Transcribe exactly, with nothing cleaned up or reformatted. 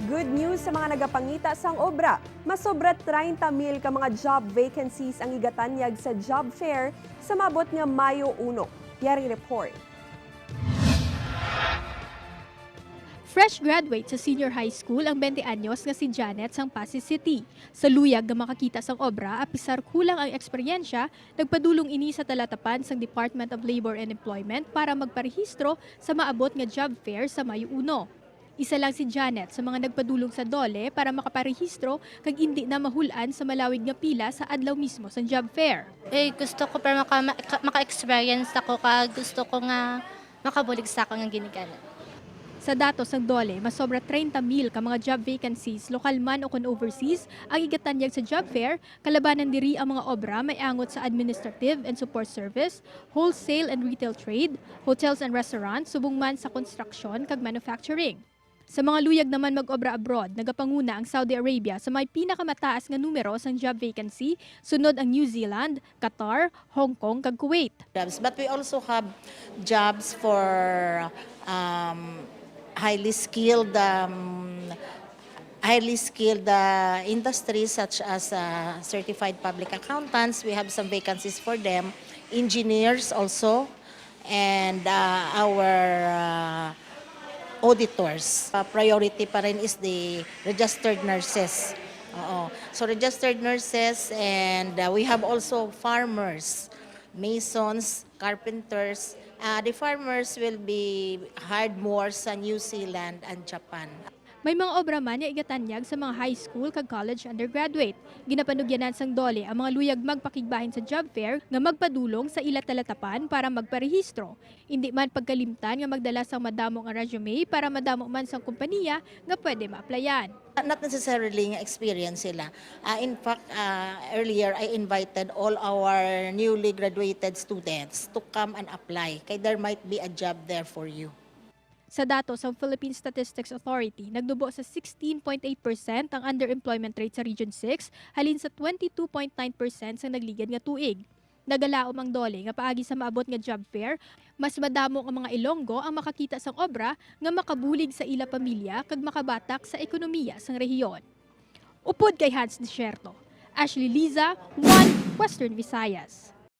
Good news sa mga nagapangita sang obra. Masobra treinta mil ka mga job vacancies ang igatanyag sa job fair sa maabot nga Mayo uno. Yari report. Fresh graduate sa senior high school ang twenty anyos nga si Janet sang Passi City. Sa luyag nga makakita sang obra, apisar kulang ang eksperyensya, nagpadulong ini sa talatapan sang Department of Labor and Employment para magparehistro sa maabot nga job fair sa Mayo uno. Isa lang si Janet sa mga nagpadulong sa DOLE para makaparehistro kag indi na mahul-an sa malawig nga pila sa adlaw mismo sang job fair. Eh, gusto ko para maka, maka, maka-experience ako ka gusto ko nga makabulig sa ako nga ginikanan. Sa datos sang DOLE, masobra treinta mil ka mga job vacancies, lokal man o kon overseas, ang igatanyag sa job fair, kalabanan diri ang mga obra may angot sa administrative and support service, wholesale and retail trade, hotels and restaurants, subong man sa konstruksyon kag manufacturing. Sa mga luyag naman mag-obra abroad, nagapanguna ang Saudi Arabia sa may pinakamataas nga numero sang job vacancy, sunod ang New Zealand, Qatar, Hong Kong, kag Kuwait. jobs. But we also have jobs for um, highly skilled um, highly skilled uh, industries such as uh, certified public accountants. We have some vacancies for them. Engineers also, and uh, our uh, auditors. Uh, priority pa rin is the registered nurses. Oo. So registered nurses, and uh, we have also farmers, masons, carpenters. Uh, the farmers will be hired more sa New Zealand and Japan. May mga obra man nga igatanyag sa mga high school kag college undergraduate. Ginapanugyanan sang DOLE ang mga luyag magpakigbahin sa job fair nga magpadulong sa ila talatapan para magparehistro. Indi man pagkalimtan nga magdala sang madamo nga resume para madamo man sang kompaniya nga pwede maaplayan. Not necessarily nga experience sila. Uh, in fact, uh, earlier I invited all our newly graduated students to come and apply kay there might be a job there for you. Sa datos sang Philippine Statistics Authority, nagnubo sa sixteen point eight percent ang underemployment rate sa Region six halin sa twenty-two point nine percent sa nagligad nga tuig. Nagalaom ang DOLE nga paagi sa maabot nga job fair, mas madamo nga mga Ilonggo ang makakita sang obra nga makabulig sa ila pamilya kag makabatak sa ekonomiya sang rehiyon. Upod kay Hans Desierto, Ashley Liza, One Western Visayas.